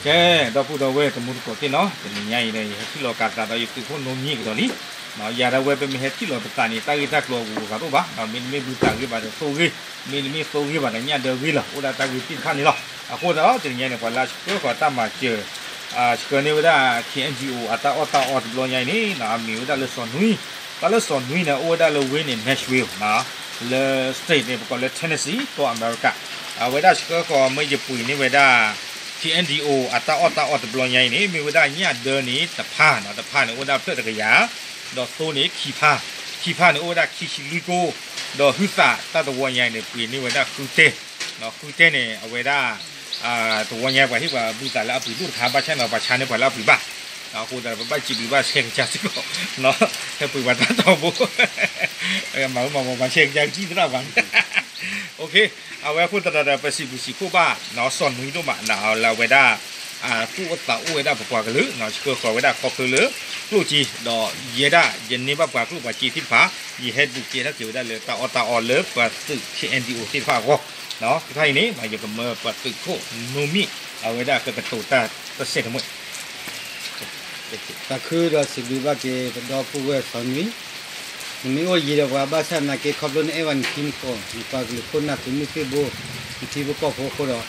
ကဲ, ဒီပုၢ်ဒီဝဲၢ်တံၤသကိးသ့ၣ်နီၤ, တနံၤညါအံၤန့ၣ် ယဟဲထံၣ်လိာ်က့ၤသးဒီးယသုးခိၣ်နီမံၤကဒီးလံ. ယၤဒၣ်ဝဲ ပမ့ၢ်ဟဲထံၣ်လိာ်ပသးန့ၣ် တၢ်ဂ့ၢ်တၢ်ကျိၤအဂုၤအဂၤတအိၣ်ဘၣ်, မ့တမ့ၢ်ဘုသးဂ့ၤဘၣ်ဒီးသိဂ့ၤ, မ့တမ့ၢ်သိဂ့ၤဘၣ်ဒီးညၣ်ဒၢဂ့ၤလီၤ. အိၣ်ဒၣ်တၢ်ဂ့ၢ်သ့ၣ်တဖၣ်န့ၣ်လီၤ. အဃိသတးဒီး တနံၤညါန့ၣ် ပှၤလၢအဆှၢဃီၤတၢ်မၤစၢၤ ဆှၢန့ၢ်ဝဲဒၣ် K N G O အတၢ်အီၣ်တၢ်အီတဘျီညါအံၤန့ၣ် အမံၤဝဲဒၣ်လၢစီၤနွံ, တၢ်လၢစီၤနွံန့ၣ် အိၣ်ဝဲဒၣ်လၢဝ့ၢ်န့ၣ် Nashville လၢ state န့ၣ် ပကိးလၢ Tennessee ကီၢ်အမဲရကၤ. အဝဲဒၣ်ဆှၢဃီၤမ့ၢ်ယပှ့ၤန့ၢ်ဝဲဒၣ် K N D O အတၢ်အီၣ်တၢ်အီတဘျီညါအံၤန့ၣ် မ့ၢ်ဝဲဒၣ်ညၣ်ဒၢန့ၣ်တဖၣ်, တဖၣ်န့ၣ်အိၣ်ဝဲဒၣ်ဖျၢၣ်တကယၤ, ဒီးသိန့ၣ်ခံဖၣ်, ခံဖၣ်န့ၣ်အိၣ်ဝဲဒၣ်ခံဆံလွံၢ်ကိၢ်, ဒီးဟုသၣ်တၢ်တဝီညါအံၤန့ၣ် ပှ့ၤန့ၢ်ဝဲဒၣ်ဃုတဲ, ဃုတဲန့ၣ် အဝဲဒၣ် တဝီညါပှၤဟ့ၣ်ပှၤဘုသးလၢအပှ့ၤဒိၣ်တခါ ဘၣ်ဆၣ်န့ၣ် ပှၤဆါန့ၢ်ပှၤလၢအပှ့ၤဘၣ်. အဃိသတးဒီး ပဘၣ်စံးဘျုးဘၣ်ဆဲးကစၢ်စ့ၢ်ကီး, ဟဲပှ့ၤပှၤတၢ်တီဘိ, မၤမၤမၤဆဲးကစၢ်ကစံၣ်သရၣ်ပှၤ အဝဲအဃိသတးဒီး ပစံးဘျုးစံးဖှိၣ်ဘၣ် စီၤနွံဒိၣ်မး လၢအဝဲဒၣ် သူၣ်အိၣ်သးအိၣ်ဝဲဒၣ်ပပှၤကလုာ် ဆှၢဃီၤဝဲဒၣ်ခီဖျိလၢ ကျိၣ်စ့ ဒီးယဲဒၣ် ယန့ၢ်ဘၣ်ပှၤကျိၣ်ပှၤစ့သ့ၣ်တဖၣ် ယဟဲဒုးကဲထီၣ်က့ၤဝဲဒၣ်လၢတၢ်အီၣ်တၢ်အီလၢပှၤသုး K N D O သ့ၣ်တဖၣ်အဂီၢ်, ခဲခါအံၤန့ၣ် ယကမၢပှၤသုးခိၣ်နီမံၤ အဝဲဒၣ်ကကတိၤတၢ်တစဲးတမှဲ သးခုဒီးစံးဘျုးဘၣ်က့ၤ ပဒီပုၢ်ဝဲၢ်စီၤနွံ, နမ့ၢ်အိၣ်ယံၤဒီးပှၤဘၣ်ဆၣ်သနာ်က့ ခီဖျိနအဲၣ်ဝဲနထံနကီၢ် နပှၤကလုာ်ခိၣ်နၢ်သုးမုၢ်သံၣ်ဘိ နထံဖိကီၢ်ဖိအဃိဒီး နပှ့ၤဒုးအီၣ်ပှၤဟုသၣ်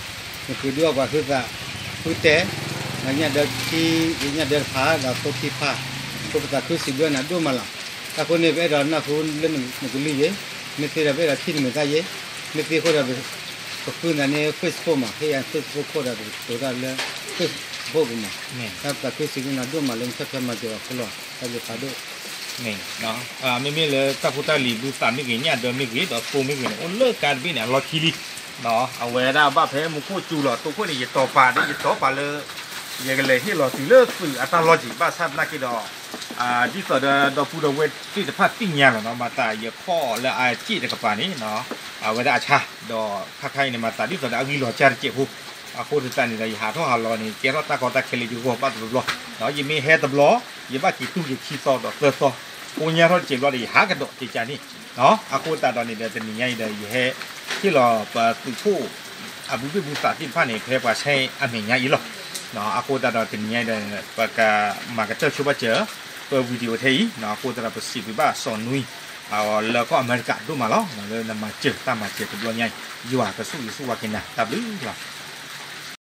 ဃုတဲ, ဒီးညၣ်ဒၢခံ, ညၣ်ဒၢတဖၣ် ဒီးသိခံဖၣ်, အဃိပသးခုစံးဘျုးနၤဒိၣ်မးလီၤ. တၢ်ဃိန့ၣ် ပအဲၣ်ဒိးနၢ်ဟူလၢနကလုၢ်ယဲ, မ့ၢ်သ့ဒီးပအဲၣ်ဒိးထံၣ်နမဲာ်သၣ်ယဲ, မ့ၢ်သ့အဃိဒီး ပဃုနၤန့ၣ် Facebook မး, ဟ့ၣ်ယၤ Facebook ခိၣ်ဒီးပကတိၤတၢ်လၢ Facebook မး, တၢ်ပသးခုစံးဘျုးနၤဒိၣ်မးလၢနဆၢဖၢမၤစၢၤအီၤအဃိလီၤ. တၢ်ဘျုးဖးဒိၣ် မ့မ့ၢ်လၢတၢ်ဖိတၢ်လံၤဘုသးမ့ၢ်ဂ့ၤ ညၣ်ဒၢမ့ၢ်ဂ့ၤ ဒီးသိမ့ၢ်ဂ့ၤန့ၣ် အိၣ်လၢကါတဘ့ၣ်န့ၣ် အလီၢ်ခံလံ. အဝဲဒၣ်ဘၣ်ဖဲမူခိၣ်စူၤလီၤ သိခိၣ်န့ၣ် ယတီၤပာ်ဒီး ယတီၤပာ်လၢ ယကလဲၤဟ့ၣ်လီၤတုၤလၢသုးအတၢ်လီၢ်ကံၤ ဘၣ်ဆၣ်သနာ်က့ဒီး ဒ်သိးဒီးဒီပုၢ်ဒီဝဲၢ်သ့ၣ်တဖၣ်သ့ၣ်ညါလီၤနီၤ မၤသးယခီၣ်လၢအစ့ၣ်တကပၤန့ၣ် အဝဲဒၣ်အဆါ ဒီးခါခါအံၤန့ၣ် မၤသးဒ်သိးဒီးအဂံၢ်လီၤစၢ်တစဲးဖိ အဃိသတးန့ၣ်ဒီး ယဟးထီၣ်ဟးလီၤန့ၣ် ကဲထီၣ်တၢ်ကီတၢ်ခဲလၢယဂီၢ်ဘၣ်တဘျီဘျီ, ယမ့ၢ်ဟဲတဘျီ ယဘၣ်က့ၤတူၢ်ယခံသီဒီးသၢသီ, ဃိညါထီၣ်တစဲးဘျီဒီး ယဟးကဒီးက့ၤကန့ၣ် အဃိသတးဒီးန့ၣ်ဒီး တနံၤညါအံၤဒီး ယဟဲဟ့ၣ်လီၤပသုးခိၣ် အဘုဘ့ၣ်ဘုသးသ့ၣ်တဖၣ်န့ၣ် ဖဲပှၤဆါအမဲာ်ညါအံၤလီၤ. အဃိသတးဒီး တနံၤညါအံၤဒီး ပကမၤကတၢၢ်ဆိဘၣ်စၢၤ ပ video ထဲအံၤ အဃိသတးဒီး ပစံးဘျုးဘၣ်စီၤနွံ လၢကီၢ်အမဲရကၤဒိၣ်မးလီၤ လၢနမၤစၢၤတၢ်မၤစၢၤတဘျီညါအံၤ ယွၤကဆိၣ်ဂ့ၤဆိၣ်ဝါက့ၤနၤ တၢ်ဘျုးလီၤ.